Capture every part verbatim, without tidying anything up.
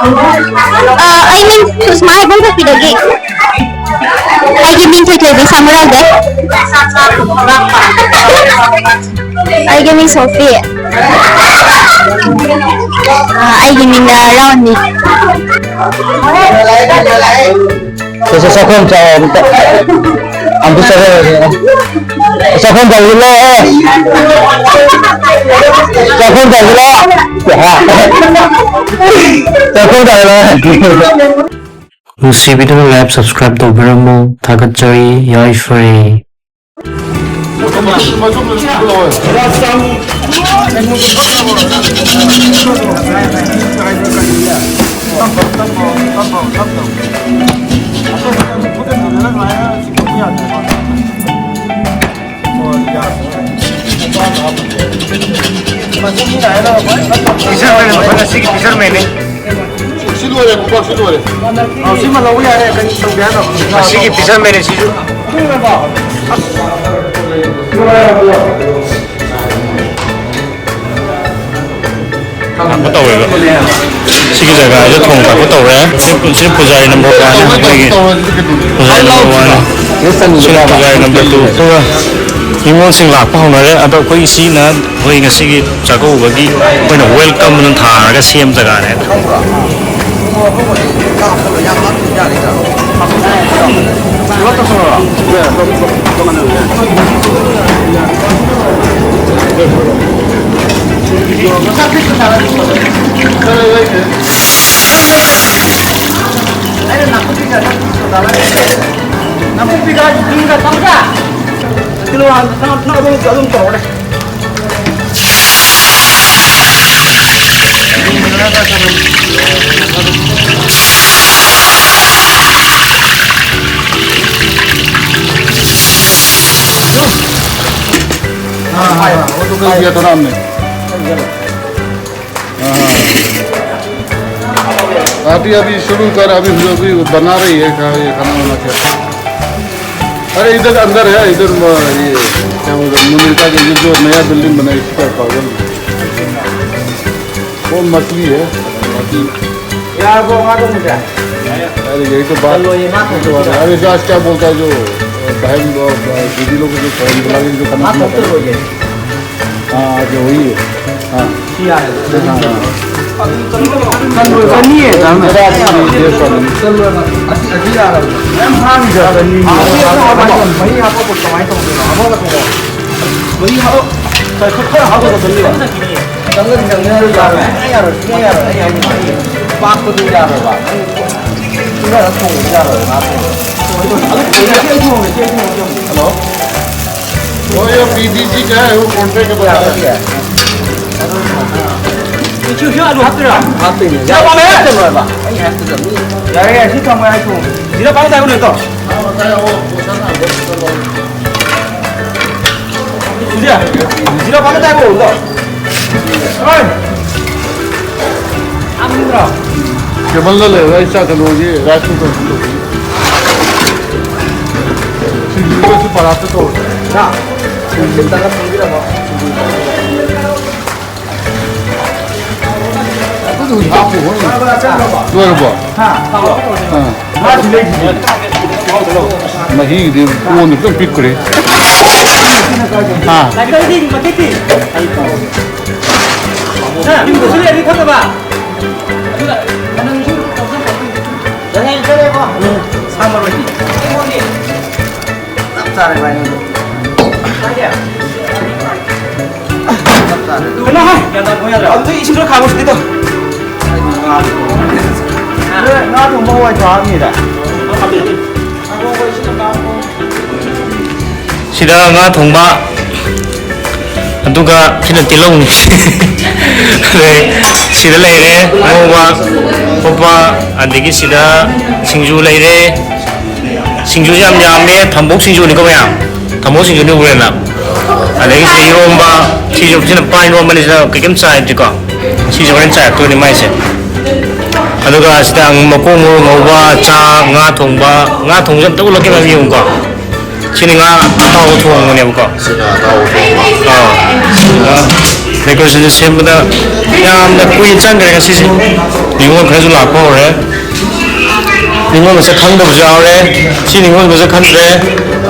ꯑ, ꯑꯩ ꯃꯤꯡ ꯁꯨꯁꯃꯥ ꯍꯩꯕꯝ ꯊꯣꯛꯄꯤꯗꯒꯤ꯫ ꯑꯩꯒꯤ ꯃꯤꯡ ꯊꯣꯏꯊꯣꯏꯕꯤ ꯁꯥꯃꯨꯔꯥꯏꯖꯩ꯫ ꯑꯩꯒꯤ ꯃꯤꯡ ꯁꯣꯐꯤ꯫ ꯑ, ꯑꯩꯒꯤ ꯃꯤꯡꯅ ꯔꯥꯎꯟꯅꯤ꯫ ꯁꯦ, ꯁꯦ, ꯆꯥꯛꯈꯨꯝ ꯆꯥꯎ ꯑꯝꯇ꯫ ꯑꯝꯇ ꯆꯠꯂꯨꯔꯁꯦ꯫ ꯆꯥꯛꯈꯨꯝ ꯇꯧꯁꯤꯜꯂꯣ꯫ ꯆꯥꯛꯈꯨꯝ ꯇꯧꯁꯤꯜꯂꯣ꯫ ꯆꯥꯛꯈꯨꯝ ꯇꯧꯁꯤꯜꯂꯣ꯫ ꯅꯨꯡꯁꯤꯕꯤꯗꯨꯅ like, subscribe ꯇꯧꯕꯤꯔꯝꯃꯨ꯫ ꯊꯥꯒꯠꯆꯔꯤ꯫ ꯌꯥꯏꯐꯔꯦ꯫ ꯉꯁꯤꯒꯤ ꯄꯤꯖꯔꯝꯃꯦꯅꯦ꯫ ꯁꯤ ꯂꯣꯏꯔꯦ, ꯈꯨꯕꯥꯛ ꯁꯤ ꯂꯣꯏꯔꯦ꯫ ꯑꯧ, ꯁꯤꯃ ꯂꯧꯕ ꯌꯥꯔꯦ, ꯀꯔꯤ ꯇꯧꯒꯦ ꯍꯥꯏꯅꯣ? ꯃꯁꯤꯒꯤ ꯄꯤꯁꯟꯕꯅꯦ ꯁꯤꯁꯨ꯫ ꯊꯥꯛꯄ ꯇꯧꯋꯦꯕ꯫ ꯁꯤꯒꯤ ꯖꯒꯥꯁꯤꯗ ꯊꯣꯡ ꯊꯥꯛꯄ ꯇꯧꯔꯦ꯫ ꯁꯤ, ꯁꯤ ꯄꯨꯖꯥꯔꯤ number one ꯅꯦ ꯑꯩꯈꯣꯏꯒꯤ꯫ ꯄꯨꯖꯥꯔꯤ number one ꯅꯦ꯫ ꯁꯤꯅ ꯄꯨꯖꯥꯔꯤ number two꯫ ꯑꯗꯨꯒ ꯅꯤꯉꯣꯜꯁꯤꯡ ꯂꯥꯛꯄ ꯍꯧꯅꯔꯦ꯫ ꯑꯗꯣ ꯑꯩꯈꯣꯏꯒꯤ ꯁꯤꯅ ꯑꯩꯈꯣꯏ ꯉꯁꯤꯒꯤ ꯆꯥꯛꯀꯧꯕꯒꯤ ꯑꯩꯈꯣꯏꯅ welcome ꯑꯅ ꯊꯥꯔꯒ ꯁꯦꯝ ꯖꯒꯥꯅꯦ꯫ ꯅꯥꯀꯨꯞꯄꯤꯒ ꯁꯤꯡꯒ ꯆꯪꯕ꯭ꯔꯥ? ꯀꯤꯂꯣ ꯅꯪ, ꯅꯪ ꯑꯗꯨꯝ, ꯑꯗꯨꯝ ꯇꯧꯔꯣꯅꯦ꯫ हाँ, हाँ, हाँ, वो तो कर दिया था ना हमने। हाँ, हाँ। अभी, अभी शुरू कर, अभी, अभी बना रही है, क्या, ये खाना वाना क्या। अरे, इधर अंदर है, इधर, म-, ये, क्या बोलते हैं, मोनिका के, ये जो नया building बना है, इसका problem है। वो मछली है, मछली। ꯌꯥꯔꯕꯣ ꯉꯥ ꯊꯣꯡꯕꯁꯦ? अरे यही तो बात। चलो, ये ना तो अरे जो आज क्या बोलता है जो बहन, दीदी लोग जो बहन बुला के जो खाना हाँ, खिलाता है। तो हो जाए। हाँ, आज वही है। हाँ। हाँ, हाँ। चलो, चलो, ये स्वामी। चलो, अभी, अभी आ रहा हूँ। मैम, हाँ, भी जा रहा हूँ। हाँ, वही आपको कुछ कमाई तो होगी ना, हम लोग को। वही हम लोग, सर, खुद का हाथ होगा, चलिए। ꯆꯪꯒꯅꯤ, ꯆꯪꯒꯅꯤ, ꯌꯥꯔꯣꯏ, ꯌꯥꯔꯣꯏ, ꯌꯥꯔꯣꯏ, ꯌꯥꯔꯣꯏ, ꯌꯥꯔꯣꯏ꯫ ꯄꯥꯛꯄꯗꯨ ꯌꯥꯔꯣꯏꯕ꯫ ꯅꯪ ꯏꯟꯖꯥꯡ ꯊꯣꯡꯕꯗꯤ ꯌꯥꯔꯣꯏꯕ, ꯉꯥ ꯊꯣꯡꯕꯗꯤ꯫ ꯑꯗꯨ ꯊꯣꯡꯉꯦ, ꯑꯩ ꯊꯣꯡꯉꯦ, ꯑꯩ ꯊꯣꯡꯉꯦ꯫ ꯍꯜꯂꯣ? वो ये पीडीसी का है, वो कॉन्ट्रैक्ट का बता रहा है। ꯁꯤ, ꯁꯤ ꯑꯂꯨ ꯍꯥꯞꯇꯣꯏꯔꯥ? ꯍꯥꯞꯇꯣꯏꯅꯦ꯫ ꯁꯤꯗ ꯄꯥꯝꯃꯦ꯫ ꯍꯥꯞꯇꯣꯏꯅꯦ꯫ ꯌꯥꯔꯦ, ꯌꯥꯔꯦ, ꯁꯤ ꯊꯝꯃꯣ, ꯑꯩ ꯊꯣꯡꯉꯦ꯫ ꯁꯤꯗ ꯄꯥꯝꯃꯦ ꯍꯥꯏꯕ ꯅꯠꯇ꯭ꯔꯣ? ꯁꯤꯗ, ꯁꯤꯗ ꯄꯥꯝꯃꯦ ꯇꯥꯏꯀꯣ, ꯁꯤꯗ꯫ ꯍꯣꯏ꯫ ꯍꯥꯞꯅꯤꯡꯗ꯭ꯔꯣ? ꯇꯦꯕꯜꯗ ꯂꯩꯔꯒ ꯑꯩ ꯆꯥꯛ ꯀꯩꯅꯣꯒꯤ ꯔꯥꯏꯁ ꯀꯨꯀꯔ ꯁꯤꯡꯗꯣꯛꯈꯤ꯫ ꯁꯤꯡꯖꯨꯒꯁꯨ ꯄꯔꯥꯠꯇ ꯇꯧꯔꯦ꯫ ꯍꯥ? ꯁꯤꯡꯖꯨ ꯇꯧꯔꯒ ꯊꯝꯕꯤꯔꯝꯃꯣ꯫ ꯑꯗꯨꯗꯤ ꯍꯧꯖꯤꯛ ꯍꯥꯞꯄꯨ, ꯍꯣꯏ꯫ ꯂꯣꯏꯔꯕꯣ? ꯍꯥ? ꯑꯥ꯫ ꯉꯥꯁꯨ ꯂꯩꯁꯤꯗꯤ꯫ ꯃꯍꯤꯒꯤꯗꯤ ꯀꯣꯟꯗꯤ ꯈꯤꯇꯪ ꯄꯤꯛꯈ꯭ꯔꯦ꯫ ꯑꯥ꯫ ꯂꯥꯏꯀ꯭ꯔꯥꯏꯗꯤ ꯃꯇꯦꯛꯇꯤ꯫ ꯍꯥ? ꯌꯨꯝꯗꯁꯨ ꯂꯩꯔꯗꯤ ꯐꯠꯇꯕ꯫ ꯁꯥ ꯃꯔꯣꯏꯗꯤ꯫ ꯆꯞ ꯆꯥꯔꯦ ꯚꯥꯏ, ꯅꯪ꯫ ꯆꯞ ꯆꯥꯔꯦ꯫ ꯀꯩꯅꯣ ꯍꯥꯏ? ꯑꯗꯨꯗꯤ ꯏꯁꯤꯡ ꯈꯔ ꯈꯥꯡꯉꯣ ꯁꯤꯗꯩꯗꯣ꯫ ꯉꯥ ꯊꯣꯡꯕ ꯍꯋꯥꯏ ꯊ꯭ꯔꯥꯛꯅꯤꯗ꯫ ꯁꯤꯗ ꯉꯥ ꯊꯣꯡꯕ, ꯑꯗꯨꯒ ꯁꯤꯅ ꯇꯤꯜꯍꯧꯅꯤ꯫ ꯑꯗꯩ ꯁꯤꯗ ꯂꯩꯔꯦ ꯉꯧꯕ ꯈꯣꯠꯄ, ꯑꯗꯒꯤ ꯁꯤꯗ ꯁꯤꯡꯖꯨ ꯂꯩꯔꯦ꯫ ꯁꯤꯡꯖꯨꯁꯦ ꯌꯥꯝ ꯌꯥꯝꯃꯦ, ꯊꯝꯕꯧ ꯁꯤꯡꯖꯨꯅꯤꯀꯣ ꯃꯌꯥꯝ꯫ ꯊꯝꯕꯧ ꯁꯤꯡꯖꯨꯅꯤ ꯎꯔꯦꯅ꯫ ꯑꯗꯒꯤ ꯁꯤꯗ ꯏꯔꯣꯝꯕ, ꯁꯤꯁꯨ ꯁꯤꯅ ꯄꯥꯟ ꯏꯔꯣꯝꯕꯅꯤ, ꯁꯤꯗ ꯀꯩꯀꯩꯝ ꯆꯥꯏꯗ꯭ꯔꯤꯀꯣ꯫ ꯁꯤꯁꯦ ꯍꯣꯔꯦꯟ ꯆꯥꯏꯔꯛꯇꯣꯏꯅꯤ ꯃꯥꯏꯁꯦ꯫ ꯑꯗꯨꯒ ꯁꯤꯗ ꯃꯀꯣꯛ ꯃꯔꯨ ꯉꯧꯕ, ꯆꯥꯛ, ꯉꯥ ꯊꯣꯡꯕ, ꯉꯥ ꯊꯣꯡꯕꯁꯦ ꯑꯝꯇ ꯎꯠꯂꯛꯀꯦ ꯃꯌꯥꯝ ꯌꯦꯡꯉꯨꯀꯣ꯫ ꯁꯤꯅꯤ ꯉꯥ ꯑꯇꯥꯎꯕ ꯊꯣꯡꯕꯅꯦꯕꯀꯣ꯫ ꯁꯤꯅ ꯑꯇꯥꯎꯕ ꯊꯣꯡꯕ꯫ ꯑꯥ꯫ ꯁꯤꯅ decorationꯁꯦ ꯁꯦꯝꯕꯗ ꯌꯥꯝꯅ ꯀꯨꯏꯅ ꯆꯪꯈ꯭ꯔꯦ ꯉꯁꯤꯁꯦ꯫ ꯅꯤꯉꯣꯜ ꯈꯔꯁꯨ ꯂꯥꯛꯄ ꯍꯧꯔꯦ꯫ ꯅꯤꯉꯣꯜ ꯃꯁꯛ ꯈꯪꯗꯕꯁꯨ ꯌꯥꯎꯔꯦ꯫ ꯁꯤ ꯅꯤꯉꯣꯜ ꯃꯁꯛ ꯈꯪꯗ꯭ꯔꯦ꯫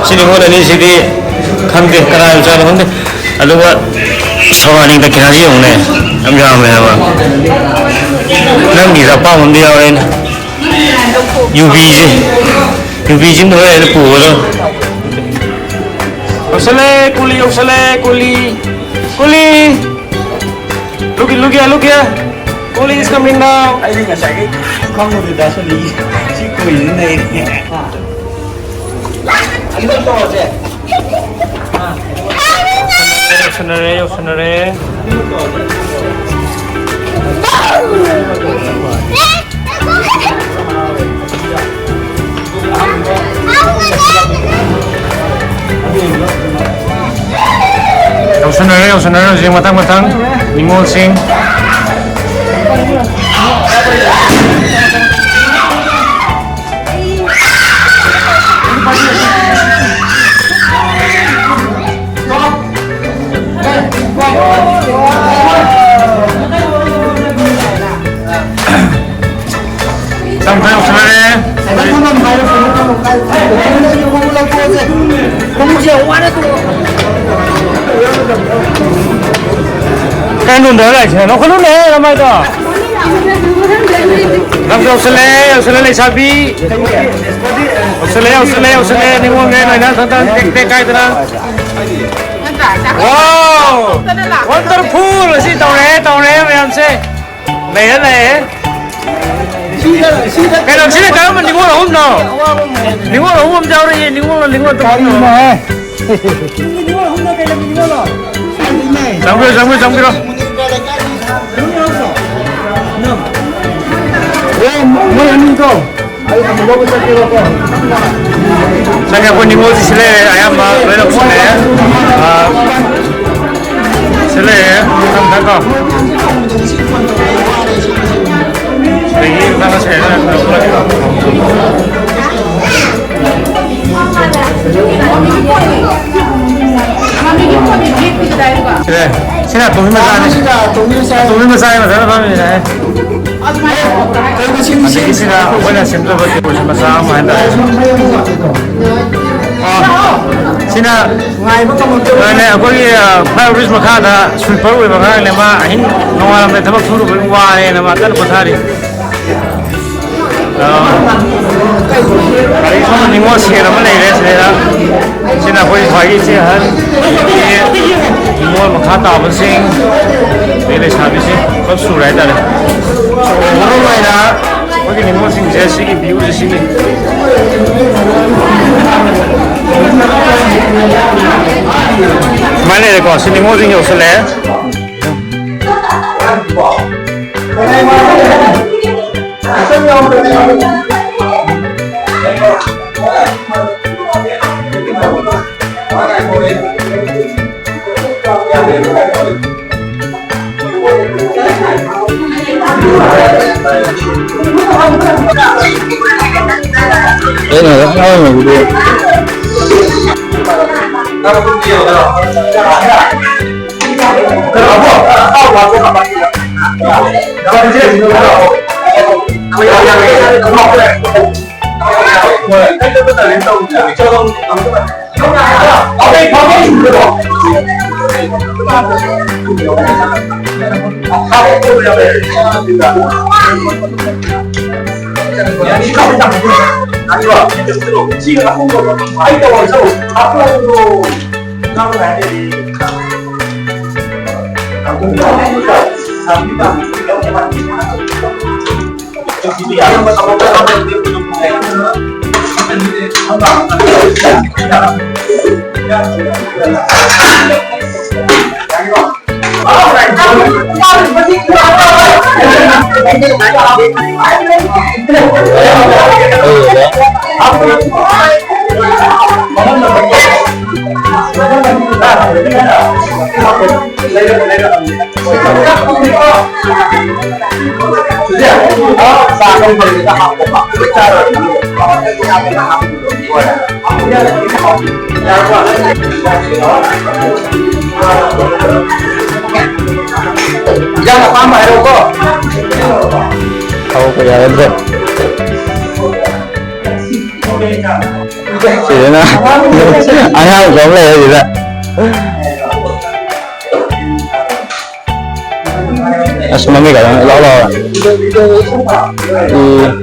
ꯁꯤ ꯅꯤꯉꯣꯜ ꯑꯅꯤꯁꯤꯗꯤ ꯈꯪꯗꯦ, ꯀꯅꯥ ꯃꯆꯥꯅꯣ ꯈꯪꯗꯦ꯫ ꯑꯗꯨꯒ ꯁꯣꯔꯥꯅꯤ ꯗꯈꯤꯅꯥꯁꯤ ꯌꯦꯡꯉꯨꯅꯦ, ꯌꯥꯝ ꯌꯥꯝꯃꯦ ꯍꯥꯏꯕ꯫ ꯅꯪꯒꯤꯁꯨ ꯑꯄꯥꯝꯕ ꯑꯝꯗꯤ ꯌꯥꯎꯔꯦꯅꯦ꯫ ꯌꯨꯕꯤꯁꯤ, ꯌꯨꯕꯤꯁꯤꯃ ꯍꯣꯔꯦꯟ ꯑꯩꯅ ꯄꯨꯒꯗꯕ꯫ ꯌꯧꯁꯜꯂꯦ, ꯀꯨꯂꯤ ꯌꯧꯁꯜꯂꯦ, ꯀꯨꯂꯤ, ꯀꯨꯂꯤ꯫ Look here, look here, look here. Police coming now. ꯑꯩꯗꯤ ꯉꯁꯥꯏꯒꯤ ꯈꯪꯕꯗꯨꯗ ꯁꯨꯝ ꯁꯤ ꯀꯨꯏꯅ ꯂꯩꯔꯦ꯫ ꯑꯗꯨꯝ ꯇꯧꯔꯁꯦ꯫ ꯌꯧꯁꯟꯅꯔꯦ, ꯌꯧꯁꯟꯅꯔꯦ꯫ ꯌꯧꯁꯟꯅꯔꯦ, ꯌꯧꯁꯟꯅꯔꯦ꯫ ꯍꯧꯖꯤꯛ ꯃꯊꯪ ꯃꯊꯪ ꯅꯤꯉꯣꯜꯁꯤꯡ꯫ ꯇꯝꯊꯣꯏ ꯌꯧꯁꯜꯂꯛꯑꯦ꯫ ꯀꯩꯅꯣꯗ ꯂꯥꯛꯏꯁꯦ, ꯂꯧꯈꯠꯂꯨꯅꯦ, ꯂꯃꯥꯏꯗꯣ꯫ ꯂꯝ ꯌꯧꯁꯜꯂꯛꯑꯦ, ꯌꯧꯁꯜꯂꯛꯑꯦ, ꯂꯩꯁꯥꯕꯤ꯫ ꯌꯧꯁꯜꯂꯛꯑꯦ, ꯌꯧꯁꯜꯂꯛꯑꯦ, ꯌꯧꯁꯜꯂꯛꯑꯦ, ꯅꯤꯉꯣꯜꯉꯩ ꯂꯣꯏꯅ ꯊꯛ ꯊꯛ ꯇꯦꯛ ꯇꯦꯛ ꯀꯥꯏꯗꯅ꯫ ꯋꯥꯎ! ꯋꯥꯟꯗꯔꯐꯨꯜ! ꯑꯁꯤ ꯇꯧꯔꯦ, ꯇꯧꯔꯦ ꯃꯌꯥꯝꯁꯦ꯫ ꯂꯩꯔꯦ, ꯂꯩꯔꯦ꯫ ꯀꯩꯅꯣ, ꯁꯤꯅ ꯀꯔꯝꯕ ꯅꯤꯉꯣꯜ ꯑꯍꯨꯝꯅꯣ? ꯅꯤꯉꯣꯜ ꯑꯍꯨꯝ ꯑꯃ ꯌꯥꯎꯔꯛꯏ, ꯅꯤꯉꯣꯜ, ꯅꯤꯉꯣꯜ ꯑꯗꯨ ꯀꯔꯤꯅꯣ, ꯍꯦ? ꯆꯪꯕꯤꯔꯣ, ꯆꯪꯕꯤꯔꯣ, ꯆꯪꯕꯤꯔꯣ꯫ ꯑꯦ, ꯃꯣꯏ ꯑꯅꯤꯗꯣ꯫ ꯆꯪꯉꯦ, ꯑꯩꯈꯣꯏ ꯅꯤꯉꯣꯜꯁꯤ ꯁꯤ ꯂꯩꯔꯦ, ꯑꯌꯥꯝꯕ ꯂꯣꯏꯅ ꯄꯨꯁꯜꯂꯛꯑꯦ꯫ ꯑꯥ, ꯁꯤ ꯂꯩꯔꯦ, ꯃꯊꯪ ꯃꯊꯪ ꯀꯣ꯫ ꯑꯗꯒꯤ ꯃꯊꯪ ꯁꯦ ꯁꯤꯗ, ꯁꯤ ꯇꯨꯝꯃꯤ ꯃꯆꯥꯅꯤ꯫ ꯇꯨꯝꯃꯤ ꯃꯆꯥ꯫ ꯇꯨꯝꯃꯤ ꯃꯆꯥ ꯃꯊꯟꯇ ꯐꯝꯃꯤꯅꯦ꯫ ꯑꯗꯒꯤ ꯁꯤꯅ ꯑꯩꯈꯣꯏꯅ ꯁꯦꯝꯖꯕ ꯇꯦꯕꯜ ꯃꯆꯥ ꯑꯃ ꯍꯥꯏꯇꯥꯔꯦ꯫ ꯑꯣ, ꯁꯤꯅ ꯉꯥꯏꯕ ꯉꯝꯃꯛꯇꯕ꯫ ꯑꯗꯨꯅꯦ ꯑꯩꯈꯣꯏꯒꯤ, ꯑ, flyover bridge ꯃꯈꯥꯗ sweeper ꯑꯣꯏꯕ ꯑꯉꯥꯡꯅꯦ꯫ ꯃꯥ ꯑꯍꯤꯡ ꯅꯣꯡꯉꯥꯜꯂꯝꯗꯥꯏ ꯊꯕꯛ ꯁꯨꯔꯨꯕꯒꯤ ꯋꯥꯔꯦꯅ ꯃꯥ ꯀꯟꯅ ꯄꯣꯊꯥꯔꯤ꯫ ꯑ, ꯒꯥꯔꯤ ꯁꯣꯝꯗ ꯅꯤꯉꯣꯜ ꯁꯦꯟ ꯑꯃ ꯂꯩꯔꯦ ꯁꯤꯗꯩꯗ꯫ ꯁꯤꯅ ꯑꯩꯈꯣꯏ ꯈ꯭ꯋꯥꯏꯒꯤ ꯏꯆꯦ ꯑꯍꯟ, ꯅꯤꯉꯣꯜ ꯃꯈꯥ ꯇꯥꯕꯁꯤꯡ, ꯑꯗꯩ ꯂꯩꯁꯥꯕꯤꯁꯤꯡ ꯄꯨꯂꯞ ꯁꯨꯔꯦ ꯍꯥꯏꯇꯥꯔꯦ꯫ ꯃꯔꯨ ꯑꯣꯏꯅ ꯑꯩꯈꯣꯏꯒꯤ ꯅꯤꯉꯣꯜꯁꯤꯡꯁꯦ ꯁꯤꯒꯤ view ꯁꯦ ꯁꯤꯅꯤ꯫ ꯁꯨꯃꯥꯏꯅ ꯂꯩꯔꯦꯀꯣ, ꯁꯤ ꯅꯤꯉꯣꯜꯁꯤꯡ ꯌꯧꯁꯜꯂꯛꯑꯦ꯫ ꯑꯩꯅ ꯍꯥꯏꯕꯕꯨꯗꯤ ꯏꯟꯖꯥꯡ ꯑꯄꯥꯝꯕ ꯍꯥꯏꯔꯛꯎꯀꯣ꯫ ꯍꯧꯔꯛꯄ ꯌꯥꯒꯗ꯭ꯔꯣ? ꯁꯤꯗꯅ ꯑꯉꯥꯡ ꯀꯧ ꯂꯩꯔꯦ ꯁꯤꯗ꯫ ꯑꯁ, ꯃꯃꯤꯠ ꯈꯛꯇꯪ ꯏꯂꯥꯎ ꯂꯥꯎꯔꯦ꯫ ꯎꯝ꯫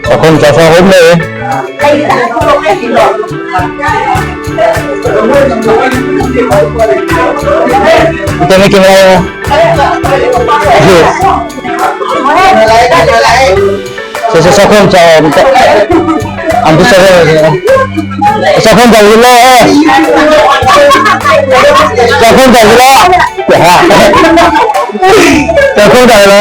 ꯆꯥꯛꯈꯨꯝ ꯆꯥꯛꯈꯨꯝ ꯑꯍꯨꯝ ꯂꯩꯌꯦ꯫ ꯏꯇꯩꯃ camera ꯌꯦꯡꯉꯣ꯫ ꯁꯦ, ꯁꯦ, ꯆꯥꯛꯈꯨꯝ ꯆꯥꯎ ꯑꯝꯇ꯫ ꯑꯝꯇ ꯆꯥꯛꯈꯨꯝ ꯆꯥꯎ꯫ ꯆꯥꯛꯈꯨꯝ ꯇꯧꯁꯤꯜꯂꯣ꯫ ꯆꯥꯛꯈꯨꯝ ꯇꯧꯁꯤꯜꯂꯣ꯫ ꯆꯥꯛꯈꯨꯝ ꯇꯧꯁꯤꯜꯂꯣ꯫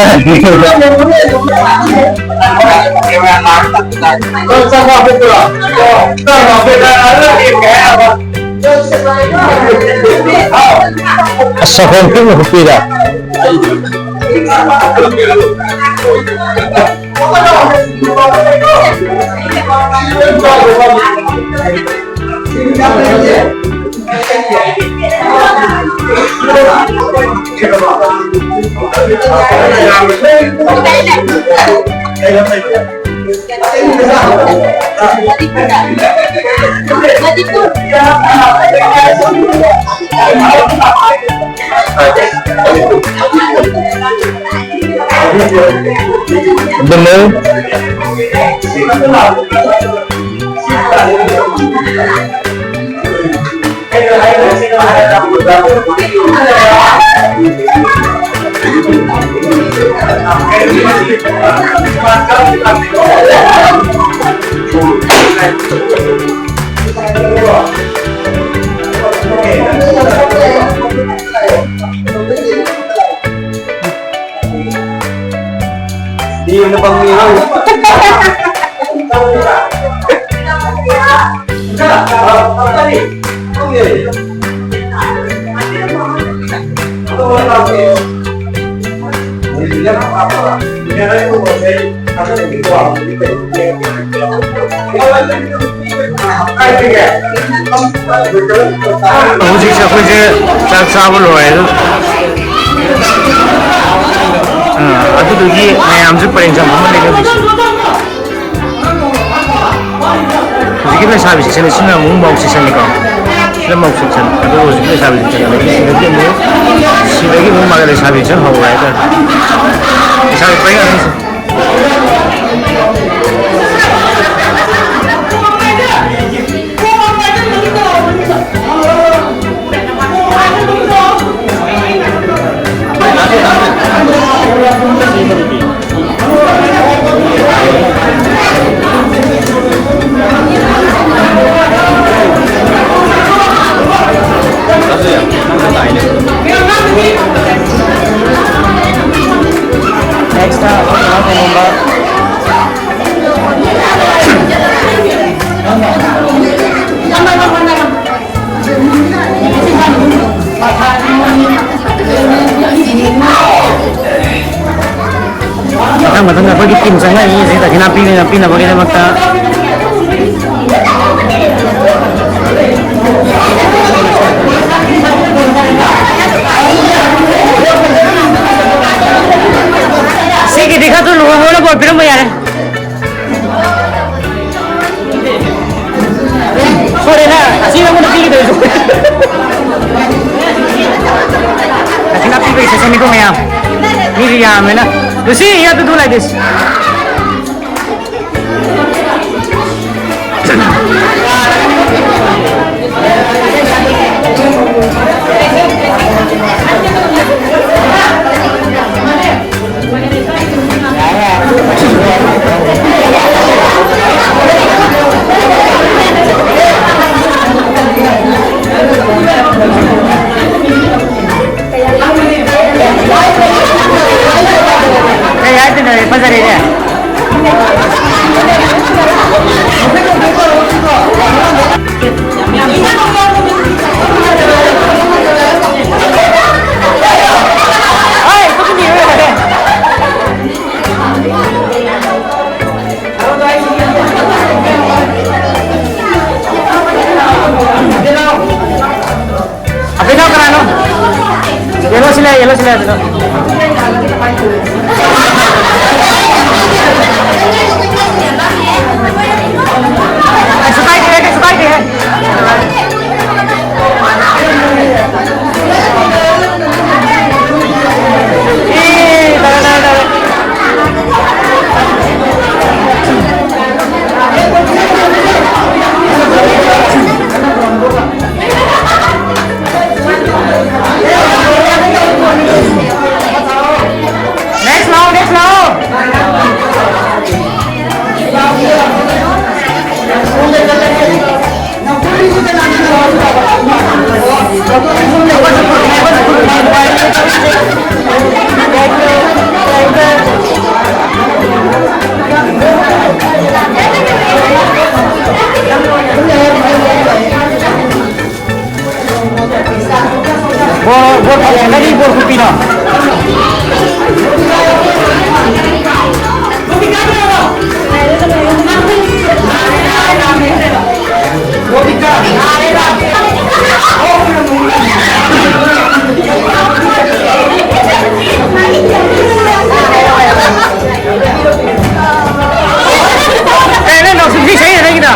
ꯑꯁ, ꯆꯥꯛꯈꯨꯝ ꯄꯤꯛꯅ ꯍꯨꯞꯄꯤꯗ꯫ ꯑꯗꯨꯅ ꯍꯧꯖꯤꯛꯁꯦ ꯑꯩꯈꯣꯏꯁꯦ ꯆꯥꯛ ꯆꯥꯕ ꯂꯣꯏꯔꯦ꯫ ꯑ, ꯑꯗꯨꯗꯨꯒꯤ ꯃꯌꯥꯝꯁꯦ ꯄꯔꯦꯡ ꯁꯥꯟꯅ ꯐꯝꯃ ꯂꯩꯔꯦ ꯍꯧꯖꯤꯛꯁꯦ꯫ ꯍꯧꯖꯤꯛꯀꯤ ꯂꯩꯁꯥꯕꯤ ꯁꯦꯛꯁꯟꯁꯦ, ꯁꯤꯅ ꯑꯃꯨꯛ ꯃꯧ ꯁꯦꯛꯁꯟꯅꯤꯀꯣ꯫ ꯁꯤꯅ ꯃꯧ ꯁꯦꯛꯁꯟ꯫ ꯑꯗꯨꯒ ꯍꯧꯖꯤꯛꯀꯤ ꯂꯩꯁꯥꯕꯤ ꯁꯦꯛꯁꯟ, ꯁꯤꯗꯒꯤ ꯑꯃꯨꯛ, ꯁꯤꯗꯒꯤ ꯑꯃꯨꯛ ꯃꯥꯒꯤ ꯂꯩꯁꯥꯕꯤ ꯁꯦꯛꯁꯟ ꯍꯧꯔꯦ ꯍꯥꯏꯇꯥꯔꯦ꯫ ꯂꯩꯁꯥꯕꯤ ꯄꯔꯦꯡ ꯉꯥꯛꯇꯅꯤ꯫ Next, uh, ꯃꯊꯪ ꯃꯊꯪ ꯑꯩꯈꯣꯏꯒꯤ ꯇꯤꯝ ꯆꯪꯂꯛꯏ ꯍꯧꯖꯤꯛ ꯗꯈꯤꯅꯥ ꯄꯤꯅ-, ꯄꯤꯅꯕꯒꯤꯗꯃꯛꯇ꯫ ꯁꯤꯒꯤꯗꯤ ꯈꯔ ꯊꯨꯅ ꯂꯨꯍꯣꯡꯕꯅ ꯕꯣꯔ ꯄꯤꯔꯝꯕ ꯌꯥꯔꯦ꯫ ꯁꯣꯏꯔꯦꯅ, ꯑꯁꯤ ꯅꯉꯣꯟꯗ ꯄꯤꯒꯗꯧꯔꯤꯁꯨ꯫ ꯗꯈꯤꯅꯥ ꯄꯤꯕꯒꯤ ꯁꯦꯁꯟꯅꯤꯀꯣ ꯃꯌꯥꯝ꯫ ꯃꯤꯁꯨ ꯌꯥꯝꯃꯦꯅ꯫ You see, you have to do like this. ꯀꯩ ꯍꯥꯏꯗꯣꯏꯅꯣ? ꯐꯖꯔꯦꯅꯦ꯫ ꯑꯕꯤꯅꯥꯎ ꯀꯅꯥꯅꯣ? ꯌꯦꯜꯂꯣ ꯁꯤ ꯂꯩ, ꯌꯦꯜꯂꯣ ꯁꯤ ꯂꯩ, ꯑꯕꯤꯅꯥꯎ꯫ ꯀꯩꯁꯨ ꯀꯥꯏꯗꯦ, ꯀꯩꯁꯨ ꯀꯥꯏꯗꯦ꯫ ꯑꯦ, ꯇꯧꯔꯦ, ꯇꯧꯔꯦ, ꯇꯧꯔꯦ꯫ Next ꯂꯥꯛꯑꯣ, next ꯂꯥꯛꯑꯣ꯫ ꯕꯣꯔ, ꯕꯣꯔ ꯐꯪꯉꯦ꯫ ꯀꯔꯤ ꯕꯣꯔ ꯈꯨꯄꯤꯅꯣ? ꯀꯩꯅꯣ ꯅꯥꯎꯁꯨꯝꯁꯤ ꯁꯩꯗ ꯅꯪꯒꯤꯗꯣ?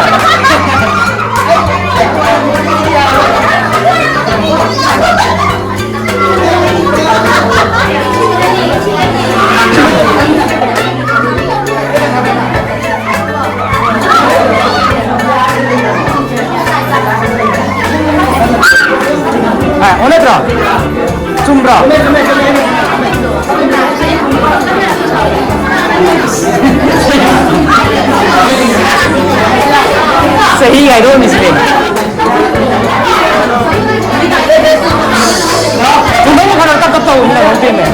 ꯅꯠꯇ꯭ꯔꯣ? ꯆꯨꯝꯕ꯭ꯔꯣ? ꯆꯍꯤ ꯍꯥꯏꯗꯣꯛꯑꯝꯃꯤꯁꯤꯗꯤ꯫ ꯄꯨꯡ ꯈꯔ ꯇꯞ ꯇꯞ ꯇꯧꯕꯅꯤꯅ ꯉꯝꯗꯦꯅꯦ꯫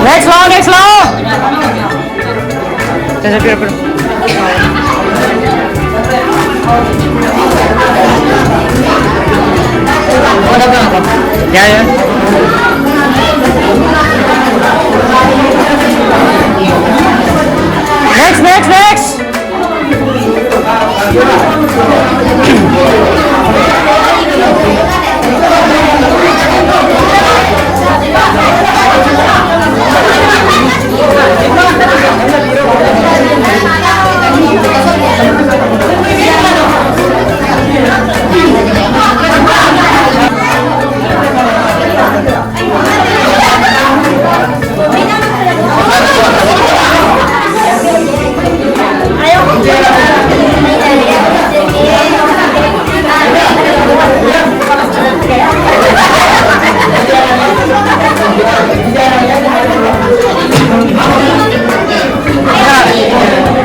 Next round, next round. ꯌꯥꯏ, ꯌꯥꯏ꯫ Next, next, next.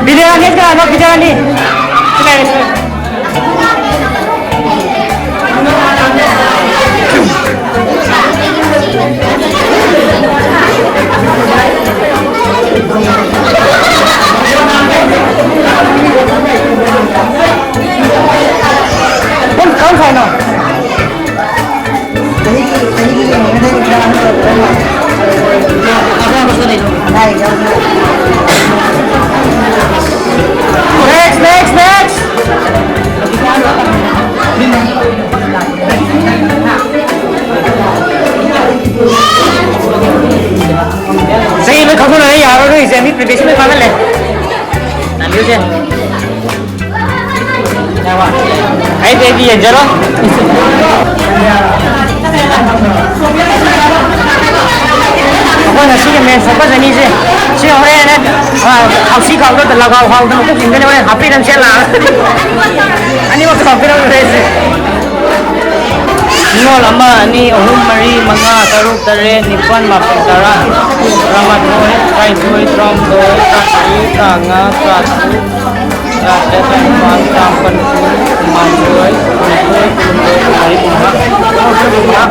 Video next ka, no, video ni. Kung, kung sino? Next, next, next! ꯆꯍꯤ ꯂꯣꯏ ꯈꯪꯗꯣꯛꯅꯔꯦ, ꯌꯥꯔꯔꯣꯏꯁꯦ, ꯃꯤ preparation ꯂꯣꯏ ꯐꯥꯒꯠꯂꯦ꯫ ꯅꯥꯟꯕꯤꯌꯨꯁꯦ꯫ ꯌꯥꯔꯕ? ꯑꯩꯗꯤ ꯑꯩꯗꯤ ꯌꯦꯡꯖꯔꯣ꯫ ꯑꯩꯈꯣꯏ ꯉꯁꯤꯒꯤ ꯃꯦꯟ ꯐꯣꯀꯁ ꯑꯅꯤꯁꯦ ꯁꯤ ꯍꯣꯔꯦꯟ, ꯑ, ꯍꯥꯎꯁꯤ ꯀꯥꯎꯗ ꯂꯒꯥꯎ ꯍꯥꯎꯗꯅ ꯃꯀꯣꯛ ꯆꯤꯡꯒꯅꯤ ꯍꯣꯔꯦꯟ ꯍꯥꯞꯄꯤꯔꯝ ꯁꯦꯠꯂꯥꯛꯑꯒ꯫ ꯑꯅꯤꯃꯛꯇ ꯍꯥꯞꯄꯤꯔꯝ ꯂꯣꯏꯔꯦꯁꯦ꯫ ꯅꯤꯉꯣꯜ ꯑꯃ, ꯑꯅꯤ, ꯑꯍꯨꯝ, ꯃꯔꯤ, ꯃꯉꯥ, ꯇꯔꯨꯛ, ꯇꯔꯦꯠ, ꯅꯤꯄꯥꯜ, ꯃꯥꯄꯜ, ꯇꯔꯥ, ꯇꯔꯥꯃꯥꯊꯣꯏ, ꯇꯔꯥꯅꯤꯊꯣꯏ, ꯇꯔꯥꯍꯨꯝꯗꯣꯏ, ꯇꯔꯥꯃꯔꯤ, ꯇꯔꯥꯃꯉꯥ, ꯇꯔꯥꯇꯔꯨꯛ, ꯇꯔꯥꯇꯔꯦꯠ, ꯇꯔꯥꯅꯤꯄꯥꯜ, ꯇꯔꯥꯃꯥꯄꯜ, ꯀꯨꯟ, ꯀꯨꯟꯃꯥꯊꯣꯏ, ꯀꯨꯟꯅꯤꯊꯣꯏ, ꯀꯨꯟꯍꯨꯝꯗꯣꯏ, ꯀꯨꯟꯃꯔꯤ, ꯀꯨꯟꯃꯉꯥ꯫